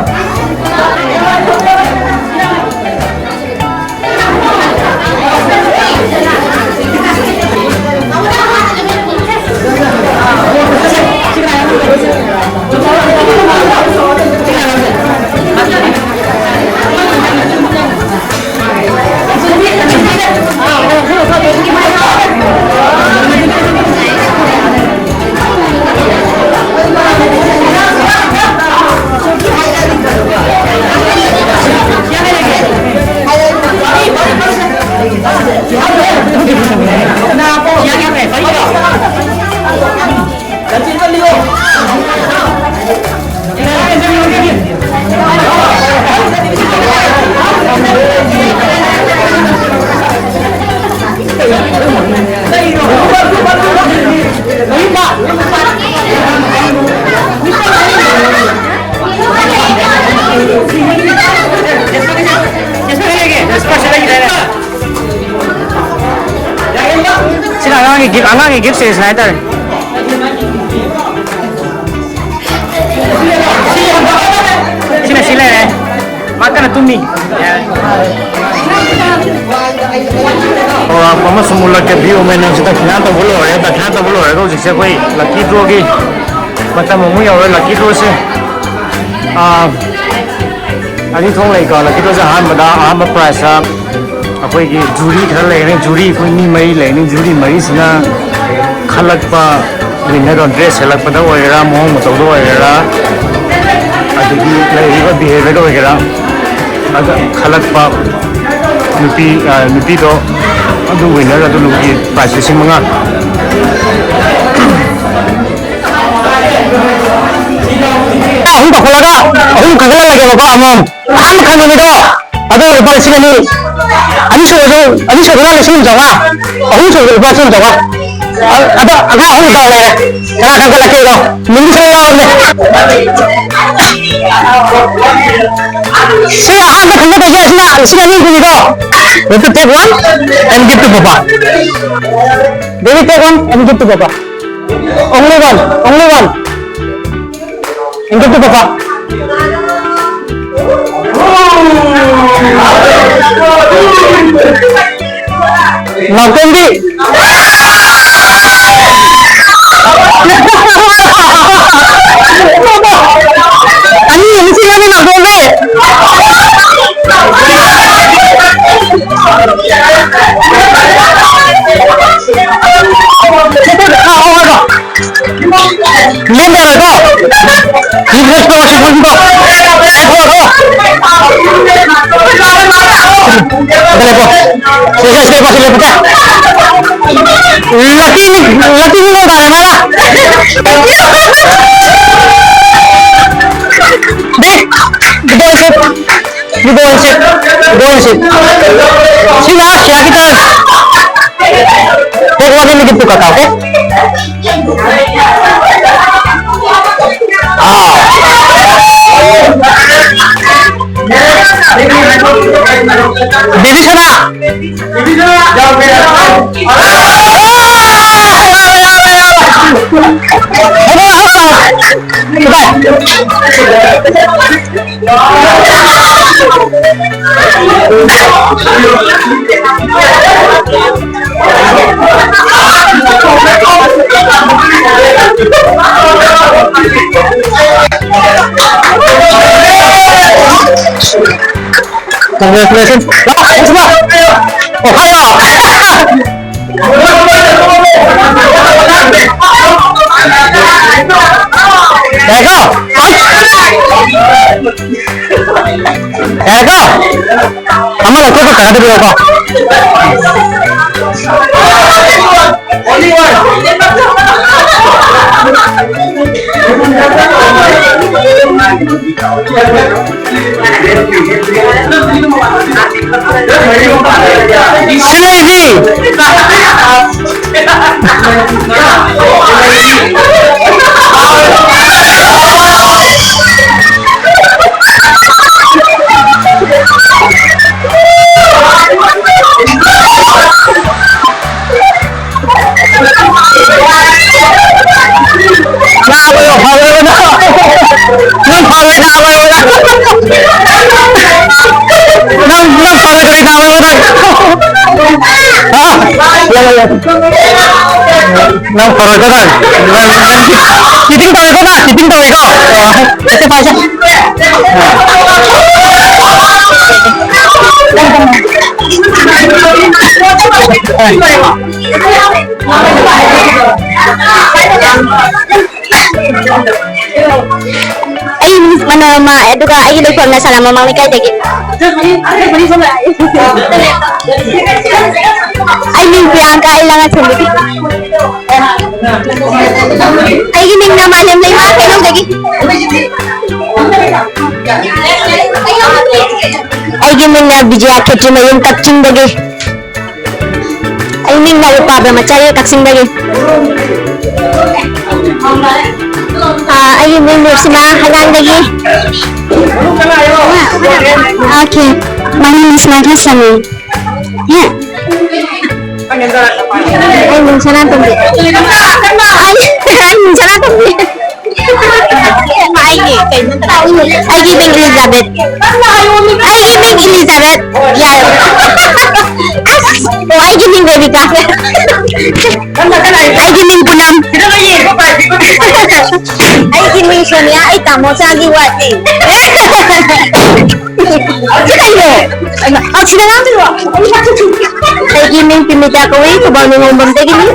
ꯁꯤꯅ ꯑꯉꯥꯡꯒꯤ ꯒꯤꯐ, ꯑꯉꯥꯡꯒꯤ ꯒꯤꯐ ꯁꯦꯔꯤꯁ ꯍꯥꯏꯇꯥꯔꯦ꯫ ꯁꯤꯅ ꯁꯤ ꯂꯩꯔꯦ꯫ ꯃꯥ ꯀꯟꯅ ꯇꯨꯝꯃꯤ꯫ ꯆꯥꯎꯔꯥꯛꯄ ꯑꯃ ꯁꯨꯝ ꯎꯠꯂꯛꯀꯦ, ꯚ꯭ꯌꯨ ꯃꯦꯟ ꯍꯧꯖꯤꯛ ꯗꯈꯤꯅꯥ ꯇꯧꯕ ꯂꯣꯏꯔꯦ꯫ ꯗꯈꯤꯅꯥ ꯇꯧꯕ ꯂꯣꯏꯔꯒ ꯍꯧꯖꯤꯛꯁꯦ ꯑꯩꯈꯣꯏ ꯂꯛꯀꯤ ꯗ꯭ꯔꯣꯒꯤ ꯃꯇꯝ ꯑꯃꯨꯛ ꯌꯧꯔꯦ꯫ ꯂꯛꯀꯤ ꯗ꯭ꯔꯣꯁꯦ, ꯑꯥ, ꯑꯅꯤ ꯊꯣꯛ ꯂꯩꯀꯣ꯫ ꯂꯛꯀꯤ ꯗ꯭ꯔꯣꯁꯦ ꯑꯍꯥꯟꯕꯗ, ꯑꯍꯥꯟꯕ ꯄ꯭ꯔꯥꯏꯖꯇ ꯑꯩꯈꯣꯏꯒꯤ ꯖꯨꯔꯤ ꯈꯔ ꯂꯩꯔꯦ꯫ ꯖꯨꯔꯤ ꯑꯩꯈꯣꯏ ꯃꯤ ꯃꯔꯤ ꯂꯩꯔꯅꯤ꯫ ꯖꯨꯔꯤ ꯃꯔꯤꯁꯤꯅ ꯈꯜꯂꯛꯄ ꯋꯤꯟꯅꯔꯗꯣ, ꯗ꯭ꯔꯦꯁ ꯁꯦꯠꯂꯛꯄꯗ ꯑꯣꯏꯒꯦꯔꯥ, ꯃꯑꯣꯡ ꯃꯇꯧꯗ ꯑꯣꯏꯒꯦꯔꯥ, ꯑꯗꯒꯤ ꯂꯩꯔꯤꯕ ꯕꯤꯍꯦꯕꯤꯌꯔꯗ ꯑꯣꯏꯒꯦꯔꯥ, ꯑꯗ ꯈꯜꯂꯛꯄ ꯅꯨꯄꯤ, ꯑ, ꯅꯨꯄꯤꯗꯣ ꯑꯗꯨ ꯋꯤꯟꯅꯔ ꯑꯗꯨ ꯂꯧꯒꯤ ꯄ꯭ꯔꯥꯏꯖ ꯂꯤꯁꯤꯡ ꯃꯉꯥ꯫ ꯑꯍꯨꯝ ꯀꯛꯊꯠꯂꯒ ꯑꯍꯨꯝ ꯈꯟꯒꯠꯍꯜꯂꯒꯦꯕꯀꯣ, ꯑꯃꯃꯝ꯫ ꯑꯍꯥꯟꯕ ꯈꯟꯕ ꯃꯤꯗꯣ ꯑꯗꯨ ꯂꯨꯄꯥ ꯂꯤꯁꯤꯡ ꯑꯅꯤ, ꯑꯅꯤꯁꯨꯕꯁꯨ, ꯑꯅꯤꯁꯨꯕꯗ ꯂꯤꯁꯤꯡ ꯑꯃ ꯆꯥꯝꯃꯉꯥ, ꯑꯍꯨꯝꯁꯨꯕꯗ ꯂꯨꯄꯥ ꯂꯤꯁꯤꯡ ꯑꯃ ꯆꯥꯝꯃꯉꯥ꯫ ꯑ-, ꯑꯗꯣ ꯑꯉꯥꯡ ꯑꯍꯨꯝ ꯗꯥꯎ ꯂꯩꯔꯦ꯫ ꯀꯅꯥ ꯈꯟꯒꯠꯂꯛꯀꯦꯗꯣ? ꯃꯤꯡꯗꯤ ꯁꯣꯏ ꯌꯥꯎꯔꯕꯅꯦ꯫ ꯁꯤ ꯑꯍꯥꯟꯕ ꯈꯟꯒꯠꯇꯣꯏꯁꯦ ꯑꯁꯤꯅ ꯂꯤꯁꯤꯡ ꯑꯅꯤ ꯍꯨꯝꯐꯨꯅꯤꯀꯣ꯫ Let me take one and give to Papa. Let me take one and give to Papa. Only one, only one. Hindi ko pa. Magkundi. Ano yun? Sino na magkundi? Hindi ko na to. Hindi ko na to. Hindi ko na to. Hindi ko na to. Sige, sige po, sige po. Laki ni, laki ni mo ba? Hindi. Hindi ko na to. Hindi ko na to. Hindi ko na to. Sino? Siya kita. Pero wala naging pagkatao ko. Bilis na! Congratulations. Ohio! There you go! There you go! Tama lang, tutok ka, tutok ka. Only one. ꯁꯤꯂꯦꯖꯤ꯫ ꯉꯥꯡꯕꯗꯣ ꯐꯔꯣꯏꯕ ꯅꯪ꯫ ꯅꯪ ꯐꯔꯣꯏ, ꯉꯥꯡꯉꯣꯏꯕ ꯅꯪ꯫ ꯅꯪ, ꯅꯪ ꯐꯔꯣꯏ, ꯀꯔꯤ ꯉꯥꯡꯉꯣꯏꯕ ꯅꯪ? ꯍꯥ? ꯌꯥꯔꯦ, ꯌꯥꯔꯦ꯫ ꯅꯪ ꯐꯔꯣꯏꯀꯣ ꯅꯪ? ꯅꯪ, ꯅꯪ cheating ꯇꯧꯋꯦꯀꯣ ꯅꯪ? Cheating ꯇꯧꯋꯦꯀꯣ? ꯄꯥꯏꯁꯦ, ꯄꯥꯏꯁꯦ꯫ ꯑꯩ ꯃꯤꯁ ꯃꯅꯣꯔꯃꯥ, ꯑꯗꯨꯒ ꯑꯩꯒꯤ ꯂꯩꯐꯝꯅ ꯁꯅꯥ ꯃꯃꯥꯡ ꯂꯩꯀꯥꯏꯗꯒꯤ꯫ ꯑꯩ ꯃꯤꯡ ꯄ꯭ꯔꯤꯌꯥꯡꯀꯥ, ꯑꯩ ꯂꯥꯡꯉꯊꯦꯜꯗꯒꯤ꯫ ꯑꯩꯒꯤ ꯃꯤꯡꯅ ꯃꯥꯂꯦꯝ ꯂꯩꯃ, ꯀꯩꯅꯧꯗꯒꯤ꯫ ꯑꯩꯒꯤ ꯃꯤꯡꯅ ꯕꯤꯖꯌꯥ ꯈꯦꯇ꯭ꯔꯤꯃꯌꯨꯝ, ꯀꯛꯆꯤꯡꯗꯒꯤ꯫ ꯑꯩ ꯃꯤꯡꯅ ꯎꯄꯥ ꯕ꯭ꯔꯍꯃꯆꯥꯔꯤ, ꯀꯛꯆꯤꯡꯗꯒꯤ꯫ ꯑꯥ, ꯑꯩꯒꯤ ꯃꯤꯡ ꯔꯣꯁꯤꯃꯥ, ꯍꯩꯉꯥꯡꯗꯒꯤ꯫ Okay, my name is Megha Sami. Yeah. ꯑꯩ ꯃꯤꯡ ꯁꯅꯥꯇꯣꯝꯕꯤ꯫ ꯑꯩ ꯃꯤꯡ ꯁꯅꯥꯇꯣꯝꯕꯤ꯫ ꯑꯩꯒꯤ ꯀꯩꯅꯣ? ꯑꯩꯒꯤ ꯃꯤꯡ ꯏꯂꯤꯖꯥꯕꯦꯠ꯫ ꯑꯩꯒꯤ ꯃꯤꯡ ꯏꯂꯤꯖꯥꯕꯦꯠ꯫ ꯌꯥꯔꯦ꯫ ꯑꯁ, ꯑꯣ, ꯑꯩꯒꯤ ꯃꯤꯡ ꯔꯦꯕꯤꯀꯥ꯫ ꯑꯩꯒꯤ ꯃꯤꯡ ꯄꯨꯅꯝ꯫ ꯑꯩꯒꯤ ꯃꯤꯡ ꯁꯣꯅꯤꯌꯥ, ꯑꯩ ꯇꯥꯃꯣꯆꯥꯒꯤ wife ꯅꯤ꯫ ꯁꯤ ꯀꯩꯅꯣ? ꯑ, ꯁꯤꯗ ꯉꯥꯡꯗꯣꯏꯔꯣ? ꯑꯩꯒꯤ ꯃꯤꯡ ꯄꯤꯃꯤꯇꯥ ꯀꯧꯏ, ꯊꯧꯕꯥꯜ ꯅꯤꯉꯣꯝꯕꯝꯗꯒꯤꯅꯤ꯫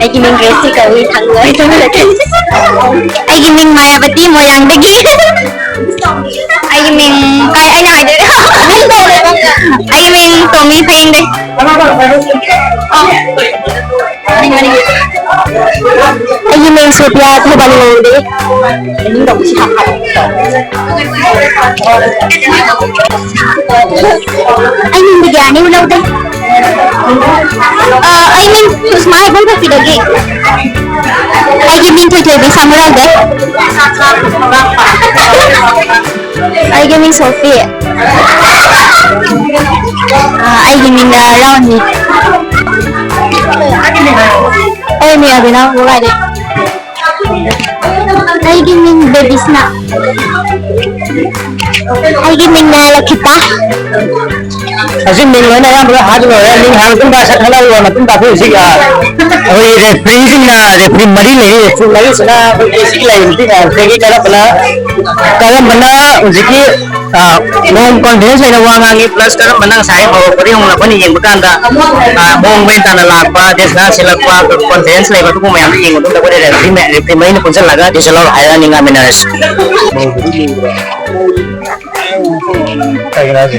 ꯑꯩꯒꯤ ꯃꯤꯡ ꯒ꯭ꯔꯦꯁꯤ ꯀꯧꯏ, ꯊꯥꯡꯒꯣꯜ꯫ ꯑꯩꯒꯤ ꯃꯤꯡ ꯃꯥꯌꯥꯕꯇꯤ, ꯃꯣꯏꯔꯥꯡꯗꯒꯤ꯫ ꯑꯩꯒꯤ ꯃꯤꯡ ꯀꯩ ꯑꯩꯅ ꯍꯥꯏꯗꯣꯏꯔꯣ? ꯑꯩꯒꯤ ꯃꯤꯡ ꯇꯣꯝꯕꯤ, ꯐꯌꯦꯡꯗꯩ꯫ ꯑꯣ꯫ ꯃꯅꯤꯡ, ꯃꯅꯤꯡ꯫ ꯑꯩꯒꯤ ꯃꯤꯡ ꯁꯣꯐꯤꯌꯥ, ꯊꯧꯕꯥꯜ ꯂꯣꯝꯗꯒꯤ꯫ ꯑꯩ ꯃꯤꯡ ꯕꯤꯗ꯭ꯌꯥꯅꯤ ꯎꯂꯧꯗꯩ꯫ ꯑ, ꯑꯩ ꯃꯤꯡ ꯁꯨꯁꯃꯥ ꯍꯩꯕꯝ ꯈꯛꯀꯤꯗꯒꯤ꯫ ꯑꯩꯒꯤ ꯃꯤꯡ ꯊꯣꯏꯊꯣꯏꯕꯤ ꯁꯥꯃꯨꯔꯥꯏꯗꯩ꯫ ꯑꯩꯒꯤ ꯃꯤꯡ ꯁꯣꯐꯤ꯫ ꯑ, ꯑꯩꯒꯤ ꯃꯤꯡꯅ ꯔꯥꯎꯟꯅꯤ꯫ ꯑꯩ ꯃꯤꯡ ꯑꯕꯤꯅꯥ ꯋꯥꯏꯗꯩ꯫ ꯑꯩꯒꯤ ꯃꯤꯡ ꯕꯦꯕꯤꯁꯅꯥ꯫ ꯑꯩꯒꯤ ꯃꯤꯡꯅ ꯂꯛꯈꯤꯇꯥ꯫ ꯑꯁꯤ ꯃꯤꯡ ꯂꯣꯏꯅ ꯑꯌꯥꯝꯕ ꯂꯣꯏ ꯍꯥꯏꯕ ꯂꯣꯏꯔꯦ꯫ ꯃꯤꯡ ꯍꯥꯏꯔ ꯃꯇꯨꯡꯗ ꯁꯛ ꯈꯪꯅꯕ ꯂꯣꯏꯔ ꯃꯇꯨꯡꯗ ꯑꯩꯈꯣꯏ ꯍꯧꯖꯤꯛ, ꯑ, ꯑꯩꯈꯣꯏꯒꯤ ꯔꯦꯐ꯭ꯔꯤꯁꯤꯡꯅ, ꯔꯦꯐ꯭ꯔꯤ ꯃꯔꯤ ꯂꯩꯔꯤ꯫ ꯔꯦꯐ꯭ꯔꯤ ꯃꯔꯤꯁꯤꯅ ꯑꯩꯈꯣꯏꯒꯤ ꯁꯤꯒꯤ ꯂꯩꯔꯤꯕ ꯇꯤꯝ ꯃꯌꯥꯝꯁꯤꯗꯒꯤ ꯀꯔꯝꯕꯅ, ꯀꯔꯝꯕꯅ ꯍꯧꯖꯤꯛꯀꯤ, ꯑ, ꯃꯑꯣꯡ ꯀꯣꯟꯐꯤꯗꯦꯟꯁ ꯂꯩꯅ ꯋꯥ ꯉꯥꯡꯉꯤ, ꯄ꯭ꯂꯁ ꯀꯔꯝꯕꯅ ꯉꯁꯥꯏ ꯍꯧꯔꯛꯄꯗꯒꯤ ꯍꯧꯅ ꯑꯩꯈꯣꯏꯅ ꯌꯦꯡꯕ ꯀꯥꯟꯗ, ꯑ, ꯃꯑꯣꯡ ꯃꯔꯤꯟ ꯇꯥꯅ ꯂꯥꯛꯄ, ꯗꯦꯁꯅꯥ ꯁꯤꯜꯂꯛꯄ, ꯀꯣꯟꯐꯤꯗꯦꯟꯁ ꯂꯩꯕ, ꯑꯗꯨꯒꯨꯝꯕ ꯃꯌꯥꯝꯗꯣ ꯌꯦꯡꯕ ꯃꯇꯨꯡꯗ ꯑꯩꯈꯣꯏꯅ ꯔꯦꯐ꯭ꯔꯤ ꯃ-, ꯔꯦꯐ꯭ꯔꯤ ꯃꯔꯤꯅ ꯄꯨꯟꯁꯤꯜꯂꯒ ꯗꯤꯁꯤꯖꯟ ꯂꯧꯔꯣ ꯍꯥꯏꯔꯒ ꯅꯤꯡꯉꯥꯏ ꯃꯤꯟꯅꯔꯁꯤ꯫ ꯀꯩꯒꯤꯅꯣ ꯍꯥꯏꯁꯦ?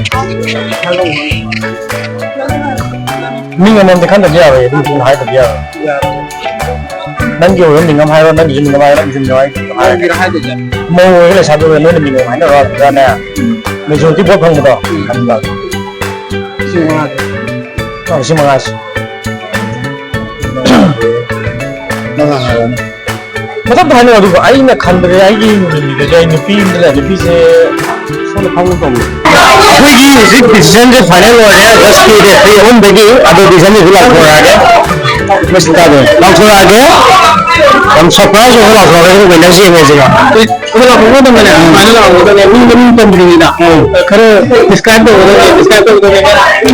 ꯃꯤ ꯑꯃꯃꯝꯗꯤ ꯈꯟꯗꯕꯗꯤ ꯌꯥꯔꯣꯏ, ꯑꯗꯨ ꯍꯥꯏꯗꯕꯗꯤ ꯌꯥꯔꯣꯏ꯫ ꯅꯪꯒꯤ ꯑꯣꯏꯕ ꯃꯤꯡ ꯑꯃ ꯍꯥꯏꯔꯣ, ꯅꯪꯒꯤꯁꯨ ꯃꯤꯡ ꯑꯃ ꯍꯥꯏꯔꯣ, ꯅꯪꯒꯤꯁꯨ ꯃꯤꯡ ꯑꯃ ꯍꯥꯏꯔꯣ꯫ ꯀꯩꯒꯤꯅꯣ ꯍꯥꯏꯗꯣꯏꯁꯦ? ꯃꯧ ꯑꯣꯏꯒꯦꯔꯥ ꯂꯩꯁꯥꯕꯤ ꯑꯣꯏꯒꯦꯔꯥ ꯅꯣꯏꯅ ꯃꯤꯡ ꯑꯃ ꯍꯥꯏꯅꯔꯣ, ꯑꯗꯨꯗꯅꯦ ꯎꯝ꯫ ꯃꯦꯖꯣꯔꯤꯇꯤ ꯚꯣꯠ ꯐꯪꯕꯗꯣ꯫ ꯎꯝ꯫ ꯑꯗꯨꯗ꯫ ꯂꯤꯁꯤꯡ ꯃꯉꯥ꯫ ꯑ, ꯂꯤꯁꯤꯡ ꯃꯉꯥꯁꯤ꯫ ꯃꯊꯛꯇ ꯍꯥꯏꯅꯧ꯫ ꯑꯗꯨꯒ ꯑꯩꯅ ꯈꯟꯕꯗ ꯑꯩꯒꯤ ꯃꯤꯡꯗꯗꯤ ꯑꯩ ꯅꯨꯄꯤ ꯑꯃꯗ ꯂꯩ꯫ ꯅꯨꯄꯤꯁꯦ ꯁꯣꯝꯗ ꯐꯝꯒꯨꯝ ꯇꯧꯕꯅꯦ꯫ ꯑꯩꯈꯣꯏꯒꯤ ꯍꯧꯖꯤꯛ ꯗꯤꯁꯤꯖꯟꯁꯦ ꯐꯥꯏꯅꯦꯜ ꯑꯣꯏꯔꯦ꯫ ꯖꯁꯀꯤ ꯔꯦꯐ꯭ꯔꯤ ꯑꯍꯨꯝꯗꯒꯤ ꯑꯗꯣ ꯗꯤꯁꯤꯖꯟꯁꯤꯁꯨ ꯂꯥꯎꯊꯣꯔꯛꯑꯒꯦ꯫ ꯃꯁꯤ ꯇꯥꯗꯦ꯫ ꯂꯥꯎꯊꯣꯔꯛꯑꯒꯦ꯫ ꯌꯥꯝ ꯁꯔꯄ꯭ꯔꯥꯏꯖ ꯑꯣꯏꯕ ꯂꯥꯎꯊꯣꯔꯛꯑꯒꯦ꯫ ꯑꯗꯨꯒ ꯋꯤꯟꯅꯔꯁꯤ ꯌꯦꯡꯉꯁꯤꯀꯣ꯫ ꯑꯩꯈꯣꯏ ꯂꯥꯛꯄ ꯃꯇꯝꯗꯅꯦ, ꯎꯝ꯫ ꯁꯨꯃꯥꯏꯅ ꯂꯥꯛꯄ ꯃꯇꯝꯗ ꯃꯤ ꯃꯃꯤꯡ ꯄꯟꯗ꯭ꯔꯤꯉꯩꯗ, ꯎꯝ꯫ ꯈꯔ ꯗꯤꯁꯀ꯭ꯔꯥꯏꯕ ꯇꯧꯒꯗꯕꯅꯦ, ꯗꯤꯁꯀ꯭ꯔꯥꯏꯕ ꯇꯧꯒꯗꯕꯅꯦ꯫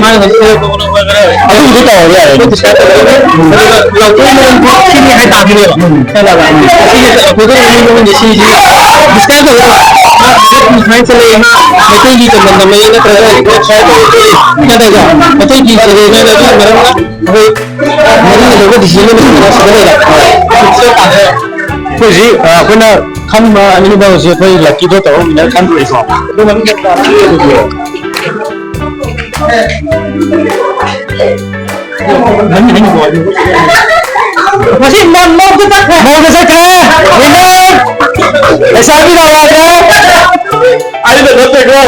ꯃꯥꯅ ꯉꯝꯊꯣꯛꯑꯦ ꯈꯣꯠꯄ ꯈꯔ ꯑꯗꯨꯕꯨꯗꯤ ꯇꯧꯍꯧꯕ ꯌꯥꯔꯦ꯫ ꯑꯗꯨ ꯗꯤꯁꯀ꯭ꯔꯥꯏꯕ ꯇꯧꯒꯗꯕꯅꯦ꯫ ꯎꯝ꯫ ꯑꯗꯨꯒ ꯂꯥꯎꯊꯣꯛꯏ ꯃꯔꯝꯗꯣ ꯁꯤꯅꯤ ꯍꯥꯏ ꯇꯥꯛꯄꯅꯦꯕ꯫ ꯎꯝ꯫ ꯈꯪꯉꯕ? ꯁꯤꯒꯤ ꯂꯥꯎꯊꯣꯛꯏ ꯃꯔꯝꯗꯣ ꯁꯤꯁꯤ ꯗꯤꯁꯀ꯭ꯔꯥꯏꯕ ꯇꯧꯒꯗꯕ꯫ ꯃꯥ ꯁꯨꯃꯥꯏꯅ ꯆꯠꯂꯛꯑꯦ, ꯃꯥ ꯃꯩꯇꯩꯒꯤ ꯀꯩꯅꯣ ꯅꯝꯃꯛꯑꯦ ꯅꯠꯇ꯭ꯔꯒ ꯁꯨꯃꯥꯏꯅ ꯇꯧꯔꯛꯑꯦ ꯅꯠꯇ꯭ꯔꯒ ꯃꯩꯇꯩꯒꯤ ꯀꯩꯅꯣ ꯑꯗꯨꯒꯤ ꯃꯔꯝꯅ ꯑꯩꯈꯣꯏ ꯃꯔꯤ ꯂꯩꯕ ꯗꯤꯁꯤꯖꯟ ꯑꯃ ꯁꯤꯗ ꯂꯩꯔꯦ꯫ ꯁꯤꯗ ꯇꯥꯔꯦ꯫ ꯑꯩꯈꯣꯏ ꯍꯧꯖꯤꯛ, ꯑ, ꯑꯩꯈꯣꯏꯅ ꯈꯟꯕ ꯑꯅꯤꯗ ꯍꯧꯖꯤꯛ ꯑꯩꯈꯣꯏ ꯂꯛꯀꯤꯗꯣ ꯇꯧꯔ ꯋꯤꯟꯅꯔ ꯈꯟꯗꯣꯔꯤꯀꯣ꯫ ꯑꯗꯨ ꯃꯃꯤꯡ ꯆꯞ ꯆꯥꯅ ꯈꯪꯗꯣꯏꯅꯦꯕ꯫ ꯃꯃꯤꯡ ꯍꯥꯏꯅꯤꯡꯕ ꯋꯥꯔꯤ꯫ ꯉꯁꯤ ꯃꯧ-, ꯃꯧꯗ ꯆꯠꯈ꯭ꯔꯦ꯫ ꯃꯧꯗ ꯆꯠꯈ꯭ꯔꯦ꯫ Winner! ꯂꯩꯁꯥꯕꯤ ꯂꯥꯎꯔꯛꯑꯒ꯫ ꯑꯩꯅ ꯅꯠꯇꯦꯀꯣ꯫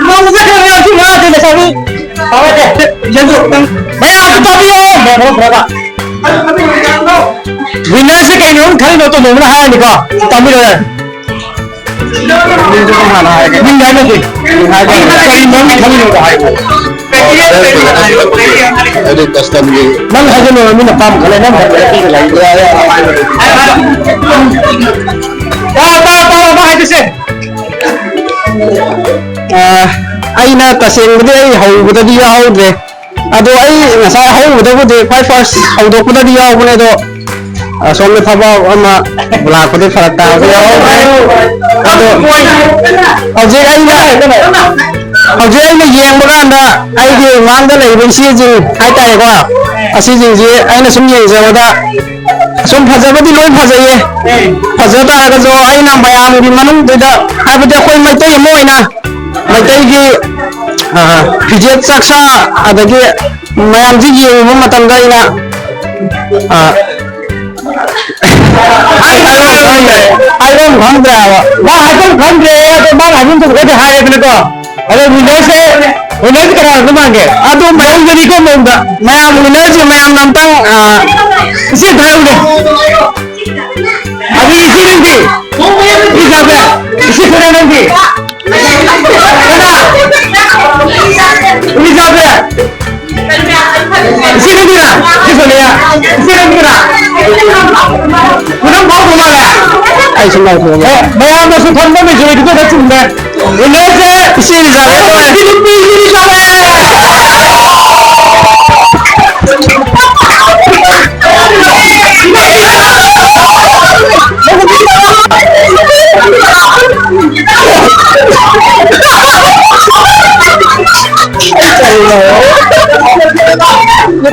ꯃꯧꯗ ꯆꯠꯈ꯭ꯔꯦ, ꯉꯁꯤ ꯉꯔꯥꯡꯗꯤ ꯂꯩꯁꯥꯕꯤ꯫ ꯐꯔꯦ, ꯌꯦꯡꯉꯨ, ꯅꯪ ꯃꯌꯥꯝꯁꯨ ꯇꯥꯕꯤꯌꯣ꯫ ꯃꯌꯥꯝ ꯐꯔꯕ? Winner ꯁꯦ ꯀꯩꯅꯣ ꯈꯜꯂꯤꯅꯣ ꯇꯣꯟꯗꯣꯟꯕꯅ ꯍꯥꯏꯔꯅꯤꯀꯣ꯫ ꯇꯥꯕꯤꯔꯣ꯫ ꯃꯤꯡꯗꯣ ꯍꯥꯟꯅ ꯍꯥꯏꯔꯒꯦ꯫ ꯃꯤꯡ ꯍꯥꯏꯅꯗꯦ꯫ ꯃꯤꯡ ꯍꯥꯏꯕ ꯌꯥꯗꯦ꯫ ꯀꯔꯤ ꯃꯔꯝꯒꯤ ꯈꯜꯂꯤꯅꯣ ꯍꯥꯏꯕ꯫ ꯑꯗꯨ custom ꯒꯤ ꯅꯪ ꯍꯥꯏꯒꯅꯨ, ꯃꯤꯅ ꯄꯥꯝ ꯈꯜꯂꯦ, ꯅꯪ ꯍꯥꯏꯒꯅꯨ꯫ ꯇꯥꯎ, ꯇꯥꯎ, ꯇꯥꯎ, ꯑꯃ ꯍꯥꯏꯕꯁꯦ꯫ ꯑ, ꯑꯩꯅ ꯇꯁꯦꯡꯕꯗꯤ ꯑꯩ ꯍꯧꯕꯗꯗꯤ ꯌꯥꯎꯍꯧꯗ꯭ꯔꯦ꯫ ꯑꯗꯣ ꯑꯩ ꯉꯁꯥꯏ ꯑꯍꯧꯕꯗꯕꯨꯗꯤ ꯈ꯭ꯋꯥꯏ first ꯍꯧꯗꯣꯛꯄꯗꯗꯤ ꯌꯥꯎꯕꯅꯦ, ꯑꯗꯣ ꯑꯁꯣꯝꯗ ꯊꯕꯛ ꯑꯃ ꯂꯥꯛꯄꯗꯒꯤ ꯐꯔꯛ ꯇꯥꯕ ꯌꯥꯎꯍꯧꯗ꯭ꯔꯦ꯫ ꯑꯗꯣ ꯍꯧꯖꯤꯛ ꯑꯩꯅ, ꯍꯧꯖꯤꯛ ꯑꯩꯅ ꯌꯦꯡꯕ ꯀꯥꯟꯗ ꯑꯩꯒꯤ ꯃꯥꯡꯗ ꯂꯩꯔꯤꯕ ꯏꯆꯦꯁꯤꯡ ꯍꯥꯏꯇꯥꯔꯦꯀꯣ, ꯑꯁꯤꯁꯤꯡꯁꯤ ꯑꯩꯅ ꯁꯨꯝ ꯌꯦꯡꯖꯕꯗ ꯁꯨꯝ ꯐꯖꯕꯗꯤ ꯂꯣꯏ ꯐꯖꯩꯌꯦ꯫ ꯐꯖ ꯇꯥꯔꯒꯁꯨ ꯑꯩꯅ ꯃꯌꯥꯝꯒꯤ ꯃꯅꯨꯡꯗꯨꯗ, ꯍꯥꯏꯕꯗꯤ ꯑꯩꯈꯣꯏ ꯃꯩꯇꯩ ꯑꯃ ꯑꯣꯏꯅ ꯃꯩꯇꯩꯒꯤ, ꯑ, ꯐꯤꯖꯦꯠ ꯆꯥꯛꯆꯥ, ꯑꯗꯒꯤ ꯃꯌꯥꯝꯁꯤ ꯌꯦꯡꯉꯨꯕ ꯃꯇꯝꯗ ꯑꯩꯅ, ꯑ, ꯍꯥꯏꯐꯝ ꯈꯪꯗ꯭ꯔꯦꯕ꯫ ꯃꯥ ꯍꯥꯏꯐꯝ ꯈꯪꯗ꯭ꯔꯦ, ꯑꯗꯣ ꯃꯥꯅ ꯍꯥꯏꯐꯝ ꯊꯣꯛꯄꯗꯤ ꯍꯥꯏꯔꯦꯗꯅꯀꯣ꯫ ꯑꯗꯣ winner ꯁꯦ, winner ꯁꯦ ꯀꯅꯥ ꯑꯣꯏꯔꯝꯗꯧ ꯃꯥꯟꯒꯦ? ꯑꯗꯨ ꯃꯌꯥꯝꯗꯗꯤ ꯀꯣ ꯃꯑꯣꯡꯗ꯫ ꯃꯌꯥꯝ winner ꯁꯦ ꯃꯌꯥꯝꯅ ꯑꯝꯇꯪ, ꯑ, ꯏꯆꯦ ꯑꯝꯇ ꯍꯥꯏꯔꯨꯅꯦ꯫ ꯑꯗꯨ ꯏꯆꯦ ꯅꯪꯗꯤ? ꯏꯆꯦ ꯁꯥꯕꯦ? ꯏꯆꯦ ꯁꯣꯅꯥ ꯅꯪꯗꯤ? ꯀꯅꯥ? ꯏꯆꯦ ꯁꯥꯕꯦ? ꯏꯆꯦ ꯅꯪꯒꯤꯔꯥ? ꯏꯆꯦ ꯁꯣꯅꯤꯌꯥ? ꯏꯆꯦ ꯅꯪꯒꯤꯔꯥ? ꯅꯪ ꯐꯥꯎꯗ꯭ꯔ ꯃꯥꯜꯂꯦ? ꯑꯩ ꯁꯨꯝ ꯂꯥꯎꯊꯣꯛꯑꯒꯦ꯫ ꯑꯦ, ꯃꯌꯥꯝꯅꯁꯨ ꯈꯪꯕ majority ꯗ ꯆꯨꯝꯃꯦ꯫ Winner ꯁꯦ ꯏꯆꯦ ꯏꯂꯤꯖꯥꯕꯦꯠ ꯑꯣꯏ꯫ ꯅꯨꯄꯤ ꯏꯂꯤꯖꯥꯕꯦꯠ!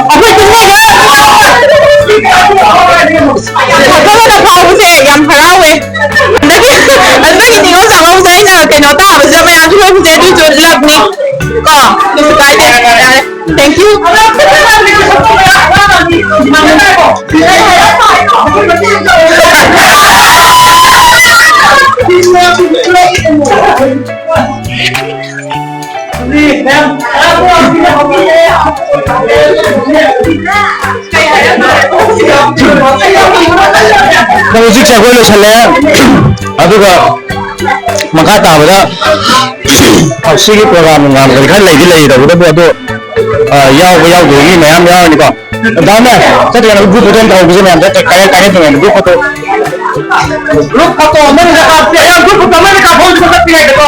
ꯑꯩꯈꯣꯏ ꯄꯨꯝꯅꯃꯛ ꯊꯥꯖꯕꯅ ꯐꯥꯎꯕꯁꯦ ꯌꯥꯝ ꯍꯔꯥꯎꯋꯦ꯫ ꯑꯗꯒꯤ, ꯑꯗꯨꯒꯤ ꯅꯤꯉꯣꯜ ꯆꯥꯛꯀꯧꯕꯁꯦ ꯑꯩꯅ ꯀꯩꯅꯣ ꯇꯥꯕꯁꯤꯗ ꯃꯌꯥꯝꯁꯨ ꯂꯣꯏ ꯐꯖꯩ, ꯑꯗꯨꯁꯨ ꯂꯞꯅꯤ꯫ ꯀꯣ? ꯀꯩꯁꯨ ꯀꯥꯏꯗꯦ꯫ ꯌꯥꯔꯦ꯫ Thank you꯫ ꯍꯧꯖꯤꯛꯁꯦ ꯑꯩꯈꯣꯏ ꯂꯣꯏꯁꯜꯂꯦ꯫ ꯑꯗꯨꯒ ꯃꯈꯥ ꯇꯥꯕꯗ ꯁꯤꯒꯤ program ꯅꯨꯡꯒ꯭ꯔꯥꯝ ꯀꯔꯤ ꯈꯔ ꯂꯩꯗꯤ ꯂꯩ, ꯇꯧꯕꯇꯕꯨ ꯑꯗꯣ, ꯑ, ꯌꯥꯎꯕ ꯌꯥꯎꯗꯕ ꯃꯤ ꯃꯌꯥꯝ ꯌꯥꯎꯔꯅꯤꯀꯣ꯫ ꯗꯥ ꯃꯦꯝ, ꯆꯠꯇ꯭ꯔꯤꯉꯩꯗ group photo ꯑꯃ ꯇꯧꯍꯧꯈꯤꯁꯦ ꯃꯌꯥꯝ, ꯆꯠꯇ꯭ꯔꯤ-, ꯀꯥꯏꯔꯦꯟ, ꯀꯥꯏꯔꯦꯟ ꯇꯧꯔꯤꯉꯩꯗ group photo꯫ Group photo ꯑꯃꯅꯤꯗ ꯀꯥꯞꯁꯦ, ꯑ, group photo ꯑꯃꯅꯤ ꯀꯥꯞꯍꯧꯁꯤ ꯆꯠꯇ꯭ꯔꯤꯉꯩꯗꯀꯣ꯫